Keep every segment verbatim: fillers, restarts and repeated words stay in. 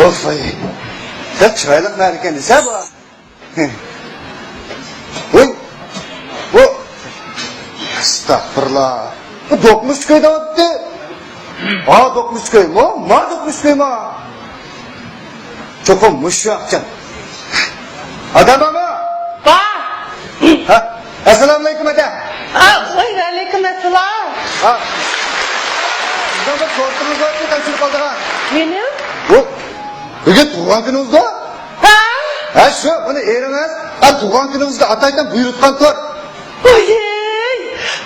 ۋاي، بەك چىرايلىق نەرىكەن دېسە بۇ. ۋاي، بۇ، ئەستەغپۇرۇللا. بۇ دوقمۇش كۆي دەۋاتتى. ھا، دوقمۇش كۆي. مو، ما دوقمۇش كۆي ما. چوقۇم مۇشۇ ئاقچان. ئادەم بارمۇ؟ بار. ھە؟ ئەسسالامۇئەلەيكۇم، ئەدە. ئا، ۋاي، ۋەئەلەيكۇم ئەسسالام. ھا. سىزنىڭ بىر تورتىڭىز بار ئىدى، تاپشۇرۇپ قالدىغان. مېنىڭ؟ بۇ، بۈگۈن تۇغۇلغان كۈنىڭىزغۇ؟ ھە؟ ھە، شۇ، بۇنى ئېرىڭىز، ھە، تۇغۇلغان كۈنىڭىزگە ئاتايتىن بۇيرۇتقان تورت. ۋاي،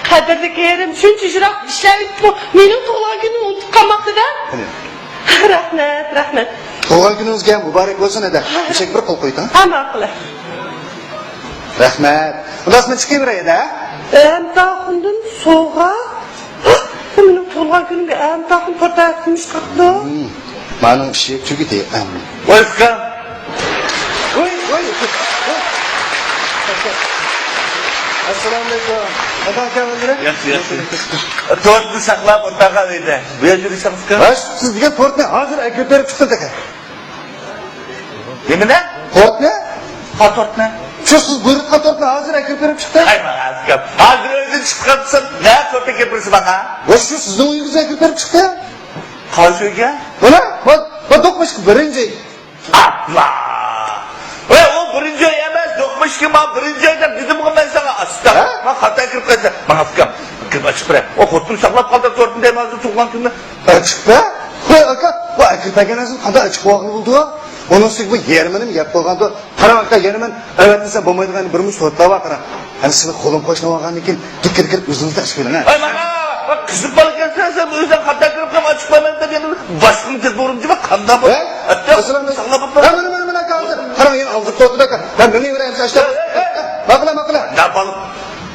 قەدىرلىك ئېرىم، شۇنچە يىراق ئىشلەۋېتىپمۇ، مېنىڭ تۇغۇلغان كۈنۈمنى ئۇنتۇپ قالماپتۇ-دە. قېنى. رەھمەت، رەھمەت. تۇغۇلغان كۈنىڭىزگە مۇبارەك بولسۇن، ئەدە. مۇشۇ يەرگە بىر قول قويۇڭ. ھە، ماقۇل. رەھمەت. ئۇنداق مەن چىقىۋېرەي، ئەدە. ئەمتاخۇندىن سوۋغا. بۇ مېنىڭ تۇغۇلغان كۈنۈمگە ئەمتاخۇن تورت تەييار قىلمىش قاپتۇ. مانىڭ ئىشى تۈگىدى. ۋاي ئۇكام. ۋاي، ۋاي. ئەسسالامۇئەلەيكۇم. قانداق ئەھۋاللىرى؟ ياخشى، ياخشى. تورتنى ساقلاپ ئولتۇرغان ئىدى. بۇ يەرگە يۈرسەڭىزكى. ھە، سىز دېگەن تورتنى ھازىر ئەكىرىپ بېرىپ چىقتىم تېخى. نېمىنى؟ تورتنى. قا تورتنى. شۇ سىز بۇيرۇتقان تورتنى ھازىر ئەكىرىپ بېرىپ چىقتىم. ھەي، ماڭا ئەزكەپ. ھازىر ئۆيدىن چىقىپ قاپسەن، نە تورت ئەكىرىپ بېرىسەن ماڭا؟ ۋاي، شۇ سىزنىڭ ئۆيىڭىزگە ئەكىرىپ بېرىپ چىقتىم. قايسى ئۆيگە؟ مانا، ما، ما دوقمۇشتىكى بىرىنچى. ئاپلا! ۋاي، ئۇ بىرىنچى ئۆي ئەمەس، دوقمۇشتىكى ما بىرىنچى ئۆي دەپ دېدىمغۇ مەن ساڭا، ئاستا. ھە؟ ما خاتا كىرىپ قالسا، ماڭا ئۇكام، كىرىپ ئاچىقىپ بېرە. ئۇ خوتۇن ساقلاپ قالدى تورتنى دەيمەن ھازىر تۇغۇلغان كۈنىنى. ئاچىقىپ بە؟ ۋاي ئاكا، بۇ ئەكىرىپ بەرگەن نەرسىنى قانداق ئاچىقىپ بولغىلى بولىدۇ؟ ئۇنىڭ ئۈستىگە بۇ يېرىمىنىمۇ يەپ قويغاندۇ. قاراڭ ئاكا، يەنە مەن ئەۋەتمىسەم بولمايدىغان بىر مۇشت تورتلار بار، قاراڭ. ھەم سىلى قولۇم قوشنى بولغاندىن كېيىن دىككە دىككە ئۆزىڭىز ئەچىپ بېرىڭ، ھە. ۋاي ماما، ۋاي قىزىق بالا ئىكەنسەن سەن، ئۆزۈڭ خاتا كىرىپ قالما، ئاچىقىپ بەرمەن دەپ يەنە باشقىنى تېپىۋۇرۇمچۇ، قانداق بۇ؟ ھە؟ ئەتتە ئەسلىم، ساقلاپ ھە، مانا، مانا، مانا، ئاكا، ھازىر. قاراڭ، يەنە ئالغۇپ تۇرۇپتۇ، ئاكا. مەن مېڭىۋېرەي، ئەمسە ئاشتا. ھە، ھە، ھە. ماقۇل، ماقۇل. قانداق بالا؟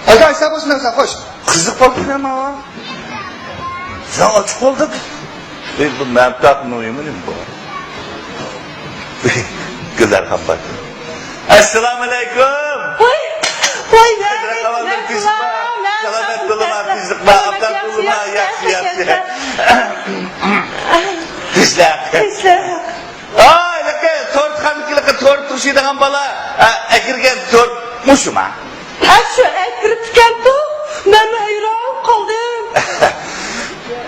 ئاكا، ئاشتا بولسۇن، ئەمسە، خوش. قىزىق بالا ئىكەن ماما. سەن ئاچىق بولدۇڭ. ئەي، بۇ مەمتاقنىڭ ئۆيىمۇ نېمە بۇ؟ گۈلەر خانىم بار. ئەسسالامۇئەلەيكۇم. ۋاي، ۋاي، ۋەئەلەيكۇم ئەسسالام. سالامەت بولۇڭلار، تىنچلىقمۇ؟ ئابدۇللا، ياخشى، ياخشى. تىنچلىق. تىنچلىق. ئاي، لېكىن تورتخانىدىكى تورت توشۇيدىغان بالا، ئە، ئەكىرگەن تورت مۇشۇما؟ ھە، شۇ ئەكىرىپتىكەنتۇ، مەنمۇ ھەيران قالدىم.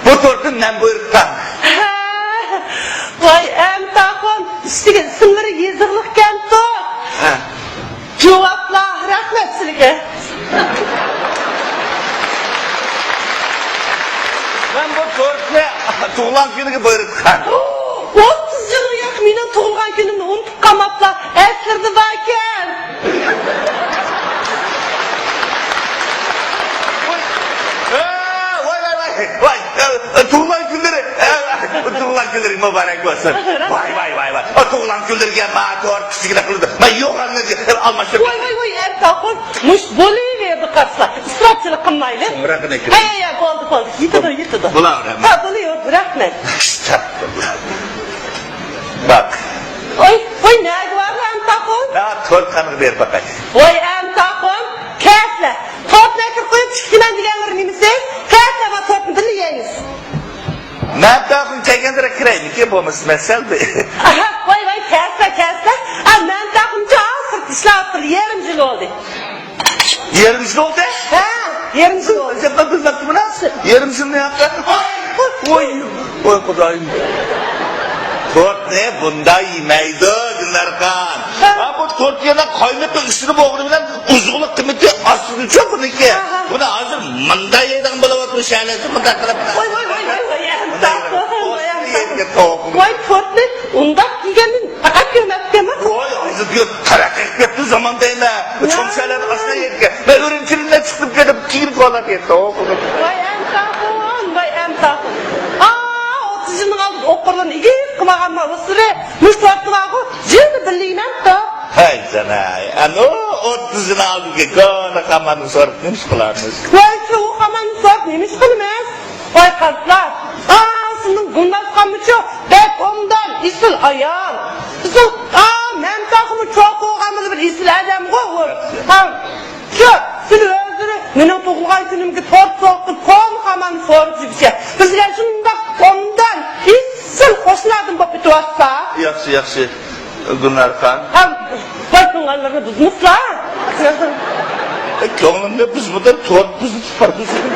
بۇ تورتنى مەن بۇيرۇتقان. ھە، ۋاي ئەمتاخۇن، ئۈستىگە ئىسىملىرى يېزىقلىقكەنتۇ. ھە. جاۋابلار، رەھمەت سىلىگە. مەن بۇ تورتنى تۇغۇلغان كۈنىگە بۇيرۇتقان. ئوتتۇز يىلغا يېقىن مېنىڭ تۇغۇلغان كۈنۈمنى ئۇنتۇپ قالماپلا، ئەسلىدە باركەن. ۋاي، ۋاي، ۋاي، ۋاي، تۇغۇلغان كۈنلىرى، تۇغۇلغان كۈنلىرى مۇبارەك بولسۇن. ۋاي، ۋاي، ۋاي، ۋاي. تۇغۇلغان كۈنلىرىگە ما تورت كىچىكىدە قىلىدۇ. ما يوغاننى ئالماشتۇرۇپ. ۋاي، ۋاي، ۋاي، ئەمتاخۇن، مۇش بولۇۋېرىدۇ قارىسا. ئىسراپچىلىق قىلمايلى. ھەي، ھەي، ھەي، بولدى، بولدى. يېتىدۇ، يېتىدۇ. بولار، ھە، بولۇۋېرىدۇ، رەھمەت. ئەستەغپۇرۇللا. باق. ۋاي، ۋاي، نەگە بارلا ئەمتاخۇن؟ ھە، تورتخانىغا بېرىپ باقاي. ۋاي، ئەمتاخۇن، كەتلە. تورتنى ئەكىرىپ قويۇپ چىقىمەن دېگەنلىرى نېمىسى؟ كەتلە، ما تورتنى بىللە يەيمىز. مەمتاخۇن كەلگەندىرەك كىرەيمىكىن، بولمىسا مەسەل بى. ئاھا، ۋاي، ۋاي، كەتلە، كەتلە. ئا، مەمتاخۇنچۇ سىرتتا ئىشلەۋاتقىلى يېرىم يىل بولدى. يېرىم يىل بولدى؟ ھە، يېرىم يىل بولدى. ئەجەبلا بىلمەپتىمەن ھە. يېرىم يىلنى ھەققى. ۋاي، ۋاي، ۋاي خۇدايىم. تورتنى بۇنداق يېمەيدۇ، دىلنارخان. ھە. ھە، بۇ تورت يەنە قاينىقى ئۈستىدە بولغىنى بىلەن ئوزۇقلۇق قىممىتى ئاستىدىچۇ بۇنىڭكى. ھە، ھە. بۇنى ھازىر مۇنداق يەيدىغان بولۇۋاتىدۇ، شەھەرلەردە مۇنداق قىلىپ. ۋاي، ۋاي، ۋاي، ۋاي، ۋاي، ئەمتاخۇن، ۋاي، ئەمتاخۇن. ۋاي، تورتنى ئۇنداق يېگەندىن پەقەت كۆرمەپتىمەن. ۋاي، ھازىر تەرەققىي قىلىپ كەتتى زامان دەيمەن. چوڭ شەھەرلەردە ئاشۇنداق يەيدىكەن. مەن ئۈرۈمچىدىن چىقىپ كېتىپ كېيىن كولاپ يەيتتىم. ۋاي ئەمتاخۇن، ۋاي ئەمتاخۇن. ئا، ئوتتۇز يىلنىڭ ئالدىدا ئوقۇرلىرىنى ئىگىلىك قىلمىغانما ئۇسۇلى؟ مۇشۇ ۋاقىتتا بارغۇ، جىننى بىللە يېمەمتۇ. ھەي سەن ھەي، ئەنۇ ئوتتۇز يىل ئالدىدىكى كونا خاماننى سورىپ نېمە ئىش قىلارمىز؟ ۋاي، شۇ خاماننى سورىپ نېمە ئىش قىلىمىز؟ ۋاي قارتلار، ئا، سىزنىڭ گۈلناز خانمىچۇ بەك ئوبدان، ئېسىل ئايال. بىزنىڭ، ئا، مەمتاخۇنمۇ چوقۇ بولغان بىر ئېسىل ئادەمغۇ ئۇ. ھا، شۇ، سىلى ئۆزلىرى مېنىڭ تۇغۇلغان كۈنۈمگە تورت سوۋغا قىلىپ، كونا خاماننى سورىدى بىزگە. بىزگە شۇنداق ئوبدان، ئېسىل قوشنىلاردىن بولۇپ تۇرۇۋاتسا. ياخشى، ياخشى. گۈلنارخان. ھە، باي تۇغقانلىرىنى بۇزمىسىلا. كۆڭلۈمنى بۇزمىدىم، تورت بۇزۇپ بارمىسىدىم.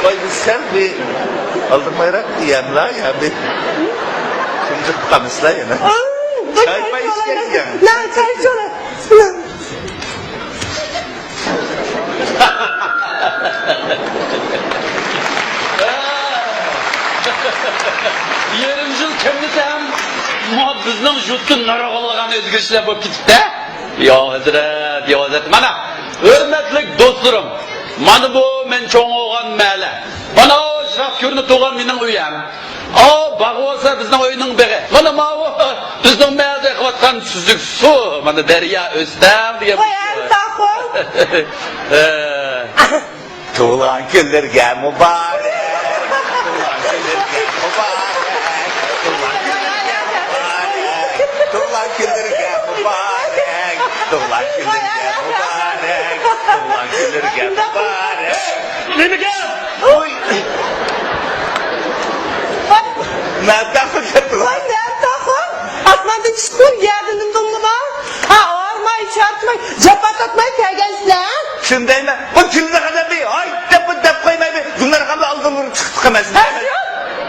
باي، بىز سەل بىر ئالدىرمايراق يەملا، يا بىر تۇنجۇق قامىسلا يەنە. چاي پاي ئىچكەن يەڭ. نە، چاي چولا. يېرىم يىل كەممىسە ھەم، مۇ-، بىزنىڭ يۇرتتا نۇرغۇنلىغان ئۆزگىرىشلەر بولۇپ كېتىپتۇ. يا ھەزرەت، يا ھەزرەت. مانا، ھۆرمەتلىك دوستلىرىم، مانا بۇ مەن چوڭ بولغان مەھەللە. مانا، يىراق كۆرۈنۈپ تۇرغان مېنىڭ ئۆيۈم. ئاۋۇ باغ بولسا بىزنىڭ ئۆينىڭ بېغى. مانا ماۋۇ بىزنىڭ مەھەللىدە ئېقىۋاتقان سۈزۈك سۇ. مانا دەريا ئۆستەڭ دېگەن. قوي، ئەمساقۇ. ھە. تۇغۇلغان كۈنلىرىگە مۇبارەك. تۇغۇلغان كۈنلىرىگە مۇبارەك. تۇغۇلغان كۈنلىرىگە مۇبارەك. تۇغۇلغان كۈنلىرىگە مۇبارەك. تۇغۇلغان كۈنلىرىگە مۇبارەك. نېمە گەپ؟ ۋوي. مەن تاخۇن كەپتىلا. ۋاي، نەم تاخۇن؟ ئاسماندىن چۈشۈپمۇ يەردىن ئۈندۈڭلىما؟ ھا، ئارماي، چارچىماي، جاپا تارتماي كەلگەنسىلەر. شۇندايمۇ؟ بۇ تىلنى قەدەمدى ھاي دەپ، بۇ دەپ قويماي، بىر گۈلنارخاننى ئالدىن ئۇرۇپ چىقتى قىمەس.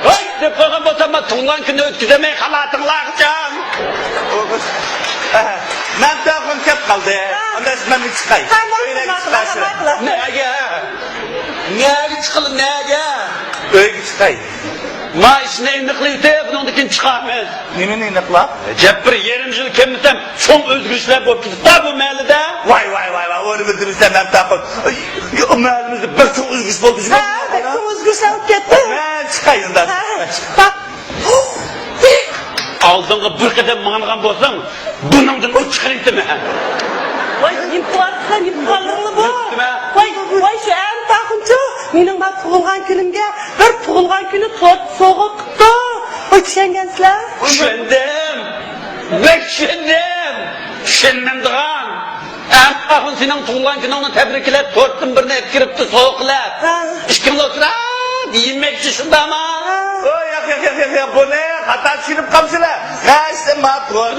ھاي دەپ قويغان بولسام، مەن تۇغۇلغان كۈننى ئۆتكۈزەلمەي قالاتىڭلارچۇ. مەن تاخۇن كەپ قالدى. ئانداش مەن چىقاي. ئۆيگە چىقاي. نەگە؟ نەگە چىقىلى، نەگە؟ ئۆيگە چىقاي. ما ئىشنى ئېنىقلىۋېتىپ، بۇنىڭدىن كېيىن چىقارمىز. نېمىنى ئېنىقلاپ؟ جەپ بىر يېرىم يىل كەممىسەم چوڭ ئۆزگىرىشلەر بولۇپ كېتىپتۇ بۇ مەھەللىدە. ۋاي، ۋاي، ۋاي، ۋاي، ئۇنى بىلدۈرمىسەم مەن تاقىل. مەھەللىمىزدە بىر چوڭ ئۆزگىرىش بولدى جۇمۇ. ھە، بەك چوڭ ئۆزگىرىشلەر بولۇپ كەتتى. مەن چىقاي ئۇنداق. ھە، باق. ئالدىڭغا بىر قەدەم ماڭغان بولساڭ، بۇنىڭدىن ئۇ چىقىرىۋېتىمەن. ۋاي، نېمە قىلىۋاتىسىلەر، نېمە قىلغانلىرىڭلار بۇ؟ نېمە؟ ۋاي، ۋاي، شۇ ئەنتاخۇنچۇ، مېنىڭ ما تۇغۇلغان كۈنۈمگە بىر تۇغۇلغان كۈنى تورت سوۋغا قىپتۇ. ۋاي، چۈشەنگەنسىلەر؟ چۈشەندىم. بەك چۈشەندىم. چۈشەنمەمدىغان. ئەنتاخۇن سېنىڭ تۇغۇلغان كۈنۈڭنى تەبرىكلەپ، تورتتىن بىرنى ئەكىرىپتۇ سوۋغا قىلىپ. ھە. ئىككىڭلار ئولتۇرۇپ يېمەكچى، شۇنداقمۇ؟ ھە. ئو، ياق، ياق، ياق، ياق، ياق، بۇنى خاتا چۈشىنىپ قاپسىلەر. ھە، ئىشتە ما تورت.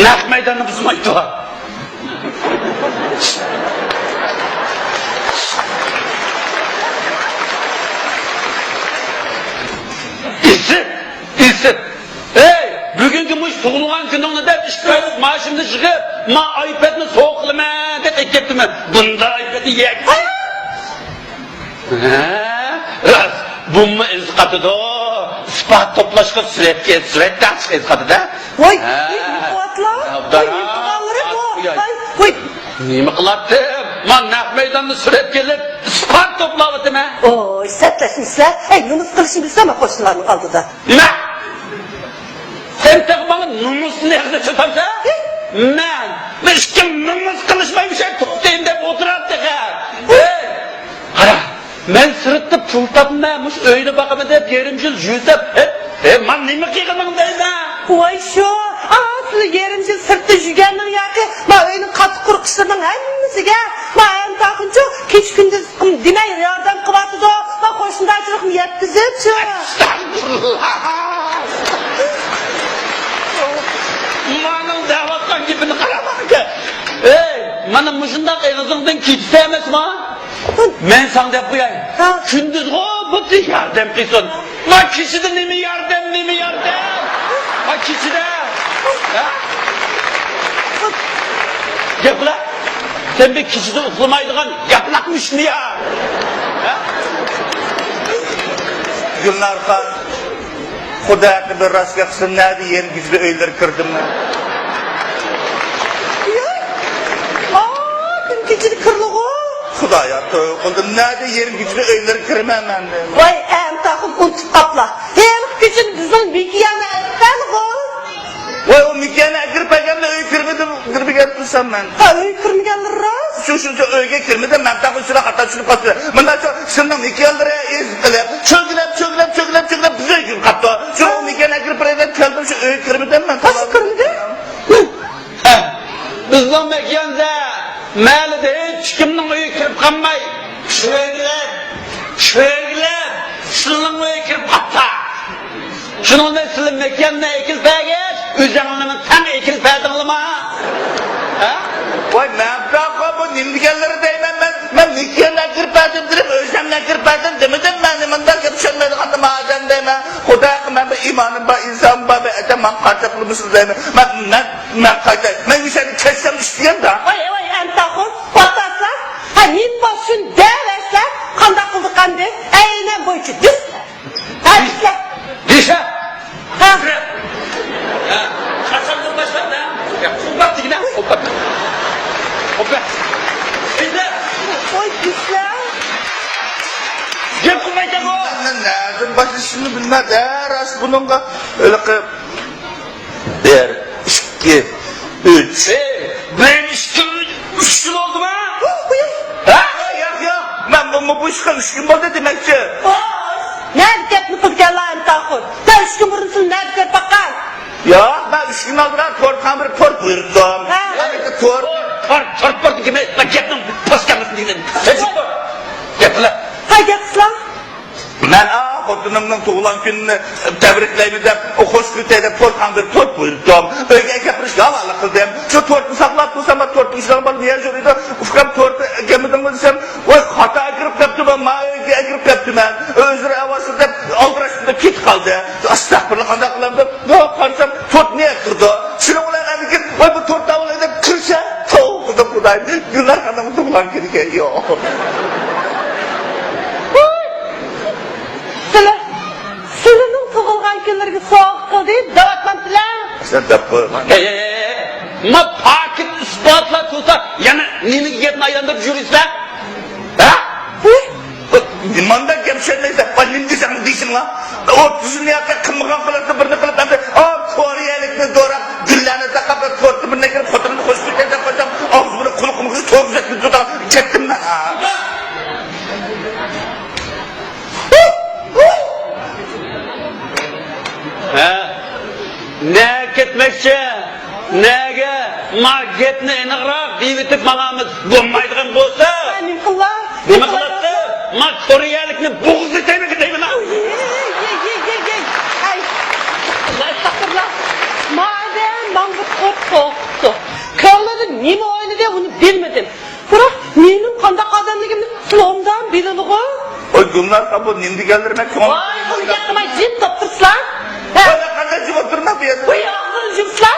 نەق مەيداننى بۇزمايدۇ. ئېسىت، ئېسىت. ئەي، بۈگۈنكى مۇشۇ تۇغۇلغان كۈنۈڭنى دەپ، ئىككى ئايلىق مائاشىمنى يىغىپ، ما ئايپەدنى سوۋغا قىلىمەن دەپ ئەكەپتىمەن. بۇنداق ئايپەدنى يەك. ھە، راست، بۇممۇ ئېزىقاتىدۇ. ئىسپات توپلاشقا سۈرەتكە، سۈرەتكە چىقىپ ئېزىقاتىدۇ. ۋاي، ھە. نېمە قىلىۋاتىلا؟ ھە، ۋاي، نېمە قىلغانلىرى بۇ؟ ۋاي، ۋاي. نېمە قىلاتتىم؟ مەن نەق مەيداندا سۈرەتكە ئېلىپ، ئىسپات توپلاۋاتىمەن. ئوي، سەتلەشمىسىلە. ئەي، نومۇس قىلىشنى بىلسەڭ، ما قوشنىلارنىڭ ئالدىدا. نېمە؟ سەن تېخى ماڭا نومۇسنى ئېغىزدا چاتامسەن؟ مەن، مەن ئىككىڭ نومۇس قىلىشماي مۇشۇ توختايمەن دەپ ئولتۇراتتىغا. ھەي، قارا، مەن سىرتتا پۇل تاپىمەن، مۇشۇ ئۆينى باقىمەن دەپ يېرىم يىل يۈزلەپ، ھەي، ھەي، مانا نېمە قىلغىنىڭ دەيمەن. ۋاي شۇ، ئا، سىلەر يېرىم يىل سىرتتا يۈرگەننىڭ ياكى ما ئۆينىڭ قاتتىق قۇرۇق ئىشلىرىنىڭ ھەممىسىگە ما ئەنتاخۇنچۇ كېچە كۈندۈز دېمەي ياردەم قىلىۋاتىدۇ. ما قوشنىدارچىلىقنى يەتكۈزۈپ شۇ. ئەستەغپۇرۇللا! مانىڭ دەۋاتقان گېپىنى قارىماڭكى. ئەي، مانا مۇشۇنداق ئېغىزىڭدىن كېچىسە ئەمەسما؟ مەن ساڭا دەپ قوياي. ھە. كۈندۈزغۇ بۇ ياردەم قىلسۇن. ما كېچىدە نېمە ياردەم، نېمە ياردەم؟ ما كېچىدە؟ ھە؟ گەپ قىلا. سەن بىر كېچىدە ئۇخلىمايدىغان ياپىلاق مۇشتنى يا. ھە؟ گۈلنارخان، خۇدا ھەققىدە راست گەپ قىلسۇن، نەدە يېرىم كېچىدە ئۆيلىرىگە كىردىم مەن؟ ياق. ئا، كۈن كېچىدە كىرىلىغۇ. خۇدايا، توۋا قىلدىم، نەدە يېرىم كېچىدە ئۆيلىرىگە كىرىمەن مەن؟ ۋاي، ئەنتاخۇن ئۇنتۇپ قاپلا. ھېلىقى كېچىنى بىزنىڭ مىكىيانى ئەكىرىپ بەرگەنغۇ. ۋاي، ئۇ مىكىيانى ئەكىرىپ بەرگەندە ئۆيگە كىرمىدىم، كىرمىگەن تۇرسام مەن. ھە، ئۆيگە كىرمىگەنلىرى راست. شۇ، شۇ، شۇ ئۆيگە كىرمىدىم، مەن تاخۇن شۇنداق خاتا چۈشىنىپ قاپتۇ. مۇنداق شۇ، شۇنىڭ مىكىيانلىرى ئىز قىلىپ، چۆگىلەپ، چۆگىلەپ، چۆگىلەپ، چۆگىلەپ بىز ئۆيگە كىرىپ قاپتۇ. شۇ مىكىيانى ئەكىرىپ بەرگەندە كەلدىم، شۇ ئۆيگە كىرمىدىم مەن. قايسى كىرمىدى؟ ھە، بىزنىڭ مەكىياندا مەھەللىدە ھېچ كىمنىڭ ئۆيىگە كىرىپ قالماي، چۆگىلەپ، چۆگىلەپ، سىلىنىڭ ئۆيىگە كىرىپ قاپتا. شۇنىڭ بىلەن سىلى مېكىياننى ئەكېلىپ بەرگەچ، ئۆزەڭلىمۇ تەڭ ئەكېلىپ بەردىڭلىما؟ ھە؟ ۋاي، مەمتىخان، بۇ نېمە دېگەنلىرى دەيمەن مەن؟ مەن مېكىياننى ئەكىرىپ بەردىم دېدىم، ئۆزەمنى ئەكىرىپ بەردىم دېمىدىم مەن. مۇنداق گەپ چۈشەنمەيدىغاندا مادەم دەيمەن. خۇدايىم، مەن بىر ئىمانىم بار، ئىنسانىم بار، بىر ئادەم ماڭا قارشى قىلمىسۇن دەيمەن. مەن، مەن، مەن قايتاي. مەن ئۆشەنى كەتسەم ئىشلىگەندە. ۋاي، ۋاي، ئەمتاخۇن، پاتاسلار. ھە، نېمە بار شۇنى دەۋەرسىلەر، قانداق قىلدۇق ئەمدى؟ ئەينەن بويىچە دېسىلەر. ھە، دېسىلەر. دېسە. ھە. ھە. قاچاندىن باشلاپ، ھە؟ يا، قوپات دېگىنە، قوپات. قوپات. دېسە. ۋاي، دېسىلەر. گەپ قىلمايدىغۇ. مەن نەدىن باشلىشىمنى بىلمەي، دەرھال بۇنىڭغا ھېلىقى بىر، ئىككى، ئۈچ. ئەي، بىر، ئىككى، ئۈچ يىل بولدىما؟ ھە؟ ياق، ياق، مەن بۇ، بۇ ئىشقا ئۈچ كۈن بولدى دېمەكچى. نەدە گەپنى قىلىدىكەنلا ئەمتاخۇن؟ سەن ئۈچ كۈن بۇرۇن سىلى نەدە كۆرۈپ باققان؟ ياق، مەن ئۈچ كۈن ئالدىراق تورت خانىمغا بىر تورت بۇيرۇتتۇم. ھە. ھەممىسى تورت. تورت، تورت، تورت دېگەن، مەن گەپنىڭ پوسكاملىقىنى دېگىنىم. سەن شۇ تورت. گەپ قىلە. ھە، گەپ قىلسىلا. مەن، ئا، خوتۇنۇمنىڭ تۇغۇلغان كۈنىنى تەبرىكلەيمەن دەپ، ئۇ خوش كۈتەي دەپ تورت خاندۇرۇپ تورت بۇيرۇتتۇم. ئۆيگە ئەكەپ بېرىشكە ھاۋالە قىلدىم. شۇ تورتنى ساقلاپ تۇرسام، تورتنىڭ ئىچىدە بىر نىياز يور ئىدى. ئۇكام، تورتنى ئەكەلمىدىڭمۇ دېسەم، ۋاي، خاتا ئەكىرىپ قاپتىمەن، ما ئۆيگە ئەكىرىپ قاپتىمەن. ئۆزرە ئاۋازسىز دەپ ئالدىراش تۇرۇپ كېتىپ قالدى. ئەستەغپۇرۇللا، قانداق قىلامدۇ؟ ياق، قارىسام، تورتنى يەپ تۇرىدۇ. شۇنىڭ بىلەن ئاندىن كېيىن، ۋاي، بۇ تورتنى ئالاي دەپ كىرسە، توۋا قىلدىم خۇدايىم، گۈلنار خانىمنىڭ تۇغۇلغان كۈنى ئىكەن. ياق. سىلى، سىلىنىڭ تۇغۇلغان كۈنلىرىگە سوۋغا قىلدى دەۋاتمامسىلەر؟ سەن دەپ قويغان. ئەي، ئەي، ئەي، ئەي. ما پاكىت ئىسپاتلار تۇرسا، يەنە نېمىگە گەپنى ئايلاندۇرۇپ يۈرىسىلەر؟ ھە؟ مانداق گەپ چۈشەنمەيسەن. ۋاي، نېمە دېسەڭ دېسىڭلار. ئوتتۇزىنى ياقى قىلمىغان قىلىقنى بىرنى قىلىپ، ئەمدى، ئا، كورېيەلىكنى دوراپ، گۈللەرنى تاقاپ، تورتنى بىرنى كىرىپ، خوتۇنۇمنى خوش كۆرگەن دەپ قويسام، ئاغزىمنى قۇلىقىمغا توغرا كۈزەتمىدى، كەتتىم مەن. ھە. ھە. نەگە كەتمەكچى؟ نەگە؟ ما گەپنى ئېنىقراق دېيىۋېتىپ ماڭامىز بولمايدىغان بولسا. نېمە قىلا؟ نېمە قىلاتتى؟ ما كورېيەلىكنى بوغۇزلىتايمىكىن دەيمەن. ئەي، ئەي، ئەي، ئەي، ئەي. ئەي. ئەستەغپۇرۇللا. مادەم ماڭا بىر قورقۇتتى. كاللىدا نېمە ئوينىدى، ئۇنى بىلمىدىم. بىراق، مېنىڭ قانداق ئادەملىكىمنى سىلى ئوبدان بىلىدىغۇ؟ ۋاي، گۈلنار خان، بۇ نېمە دېگەنلىرى مەن كۆڭلۈمدە. ۋاي، بۇنى گەپ قىلماي جىم توپ تۇرسىلا. ھە؟ ۋاي، مەن قانداق جىم ئولتۇرىمەن بۇ يەردە؟ ۋاي، ئاغزىنى جۇمسىلا.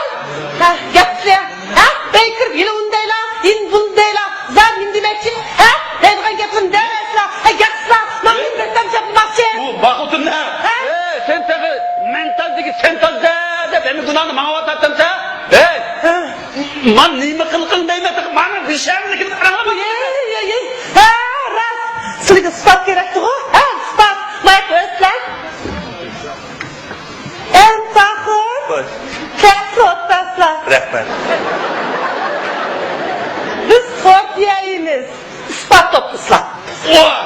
ھە، گەپ قىلسىلا. ھە، ئۆيگە كىرىپ، ھېلى ئۇنى دەيلا، ھېلى بۇنى دەيلا. زادى نېمە دېمەكچى؟ ھە؟ دەيدىغان گەپلىرىنى دەۋەرسىلا. ھە، گەپ قىلسىلا. ماڭا مېنى بىر تامچە قىلماقچى. ئۇ باقۇتۇن ھە. ھە؟ ئەي، سەن تېخى مەنتال دېگەن سەنتال دە دەپ ھەممە گۇناھنى ماڭا ئاتاتتىمسەن؟ ھەي! ھە. مانا نېمە قىلغىن دەيمەن، مانا بىشەملىكىنى قاراڭلار. يەي، يەي، يەي. ھە، راست. سىلىگە ئىسپات كېرەكتىغۇ؟ ھە، ئىسپات. ماياق ئۆتلەر. ئەمتاخۇن. خوش. كەپسە ئولتۇرسىلا. رەھمەت. بىز خورت يەيمىز. ئىسپات توپلىسىلا. ۋاھ!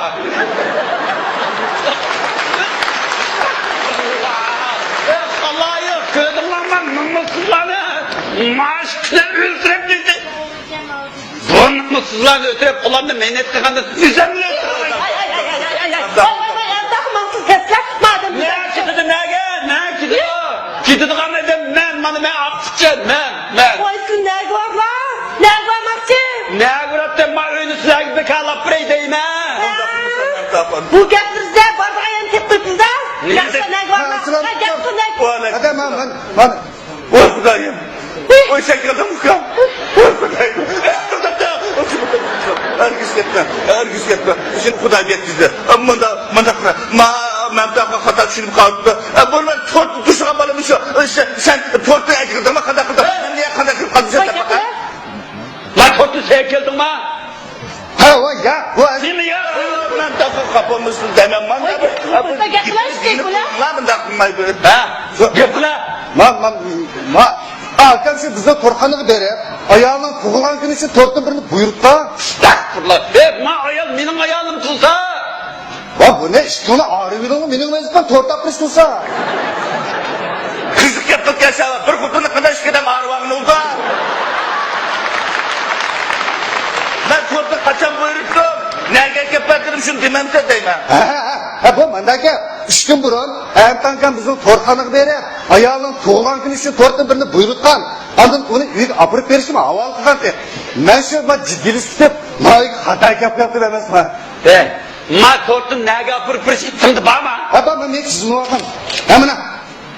خالايىق، كۆردۈڭلارمۇ نومۇسسىزلارنى؟ ماش كۈنى ئۆلتۈرۈپ كېتىپ. بۇ نومۇسسىزلارنى ئۆلتۈرۈپ، ئۇلارنى مەينەت قىلغاندىن ئۆزۈمنى ئۆلتۈرۈپ قوياي. ۋاي، ۋاي، ۋاي، ئەمتاخۇن، ماڭسىز كەتسە، مادەم. نە كېتىدۇ، نەگە؟ نە كېتىدۇ؟ كېتىدىغان ئادەم مەن، مانا مەن ئاقچىچى، مەن. مەن. ۋاي، سىز نەگە بارلا؟ نەگە بارماقچى؟ نەگە باراتتىم؟ ما ئۆينى سىلەرگە بىكارلاپ بېرەي دەيمەن. ھە؟ بۇ گەپلىرىڭىزدە بارىدىغان يەرنى تېپىپ قويۇپسىز-دە. نېمە دېسەڭ؟ نەگە بارماق؟ ھە، گەپ قىل، نەگە. ۋەئەلەيكۇم. ھەدە، مانا، مانا، مانا. ۋاي خۇدايىم. ۋاي سەن كەلدىڭ ئۇكام. ۋاي خۇدايىم. ھەرگىز كەتمە، ھەرگىز كەتمە. سېنى خۇدايىم يەتكۈزدى. مۇنداق، مۇنداق قىلە. ما، مەمتىخان خاتا چۈشىنىپ قالىپتۇ. ئە، بۇنى مەن تورتنى توشۇغان بالىمىز شۇ. سەن، سەن تورتنى ئەكىردىڭما؟ قانداق قىلدىڭ؟ مەن نېگە قانداق قىلىپ قالدىم سەن تاپقان؟ ما تورتنى سەن ئەكەلدىڭما؟ ھە، ۋاي، يا، ۋاي. سېنى يا، مەمتىخان خاپا بولمىسۇن دەيمەن. مانا بىر، بىر، بىر، بىر، مۇنداق قىلمايدۇ. ھە؟ گەپ قىلە. ما، ما، ما، ئاكام شۇ بىزنىڭ تورتخانىغا بېرىپ، ئايالىنىڭ تۇغۇلغان كۈنى ئۈچۈن تورتتىن بىرنى بۇيرۇتقان. ئەستەغپۇرۇللا. ئەي، ما ئايال مېنىڭ ئايالىم تۇرسا. ۋا، بۇنى ئىككىڭلار ئايرىۋېلىڭلار، مېنىڭ ۋەزىپەم تورت ئاپىرىش تۇرسا. قىزىق گەپ قىلىپ كەلسە، بىر خوتۇننى قانداق ئىككى ئادەم ئايرىۋالغىلى بولىدۇ؟ مەن تورتنى قاچان شۇنى دېمەمسەن دەيمەن. ھە، ھە، ھە، ھە، بۇ مانداكى ئۈچ كۈن بۇرۇن ئەمتانكام بىزنىڭ تورتخانىغا بېرىپ، ئايالىنىڭ تۇغۇلغان كۈنى ئۈچۈن تورتنى بىرنى بۇيرۇتقان. ئاندىن ئۇنى ئۆيگە ئاپىرىپ بېرىشنى ھاۋالە قىلغانتى. مەن شۇ ما جىددىيلىشىپ كېتىپ، ما ئۆيگە خاتا گەپ قىلىپتىمەن ئەمەسمۇ. ھە، ما تورتنى نەگە ئاپىرىپ بېرىشنى تىڭدا بارما؟ ھە، بار، مەن مېنى تىزىملىۋالغان. ھە، مانا.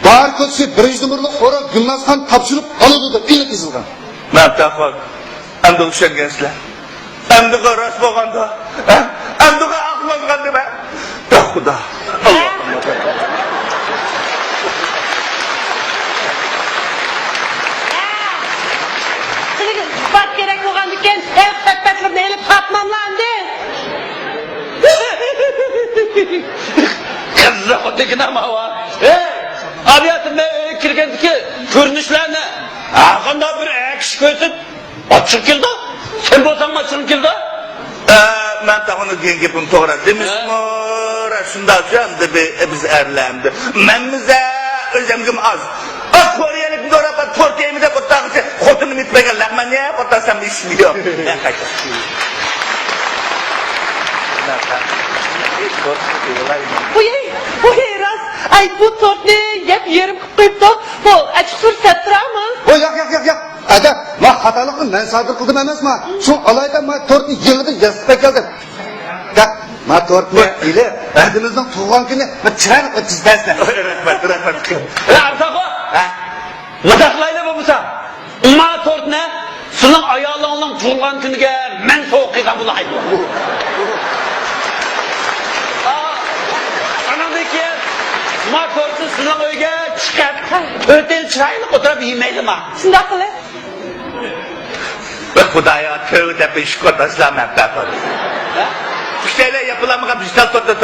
باركود شۇ بىرىنچى نومۇرلۇق ئورۇن گۈلنازخان تاپشۇرۇپ ئالىدۇ دەپ ئېنىق يېزىلغان. مەمتىخان، ئەمدىغۇ چۈشەنگەنسىلەر. ئەمدىغۇ راست بولغاندۇ. ھە؟ ئەمدىغۇ ئاقلانغاندىمەن. يا خۇدا. ئاللاھۇمما. سىلىگە ئىسپات كېرەك بولغاندىكىن، ئەل خەتپەتلىرىنى ئېلىپ تارتماملا ئەمدى. قىزىق ئوتىكىنا ماۋا. ھە؟ ئابىياتىم مەن ئۆيگە كىرگەندىكى كۆرۈنۈشلەرنى ھەرقانداق بىر ئەكس كۆرسىتىپ ئاچچىق كېلىدۇ. سەن بولساڭمۇ ئاچچىقىڭ كېلىدۇ. ئە، مەن تاغىنى دېگەن گېپىم توغرا دېمىسىمۇ، ھە. شۇنداق شۇ ئەمدى بى-، بىز ئەرلەر ئەمدى. مەنمىزە ئۆزەمگىم ئاز. ئا، كورېيەلىكنى دوراپ، تورت يەيمىز دەپ ئولتۇرغىچە خوتۇنۇم يېتىپ كەلگەن لەقمەننى يەپ ئولتۇرسام ئىشمۇ يوق. مەن قايتاي. ۋۇي، ۋۇي، راست. ئاي، بۇ تورتنى يەپ يېرىم قىلىپ قويۇپتۇ. بۇ ئاچچىقسىز تەتۈرەما؟ ۋوي، ياق، ياق، ياق، ياق. ئەدە، ما خاتالىقنى مەن سادىر قىلدىم ئەمەسما؟ شۇ ئالايدا ما تورتنى يېڭىدىن ياسىتىپ كەلدىم. دەپ، ما تورتنى ئېلىپ، ئەدىمىزنىڭ تۇغۇلغان كۈنى بىر چىرايلىق ئۆتكۈزۈپ بەرسىلە. رەھمەت، رەھمەت. ئە، ئارتاقۇ! ھە؟ مۇنداق قىلايلى بولمىسا. ما تورتنى سىزنىڭ ئايالىڭىزنىڭ تۇغۇلغان كۈنىگە مەن سوۋغا قىلغان بولاي. ئا، ئانىڭدىن كېيىن ما تورتنى سىزنىڭ ئۆيگە چىقىپ، تۆتەيلى چىرايلىق ئولتۇرۇپ يېمەيلىما؟ شۇنداق قىلىڭ. خۇدايا، تۆۋە دەپ ئىش قوتاشلار مەن بەپەر. ھە؟ ئۈچەيلەن ياپىلانمىغان دىجىتال تورتنى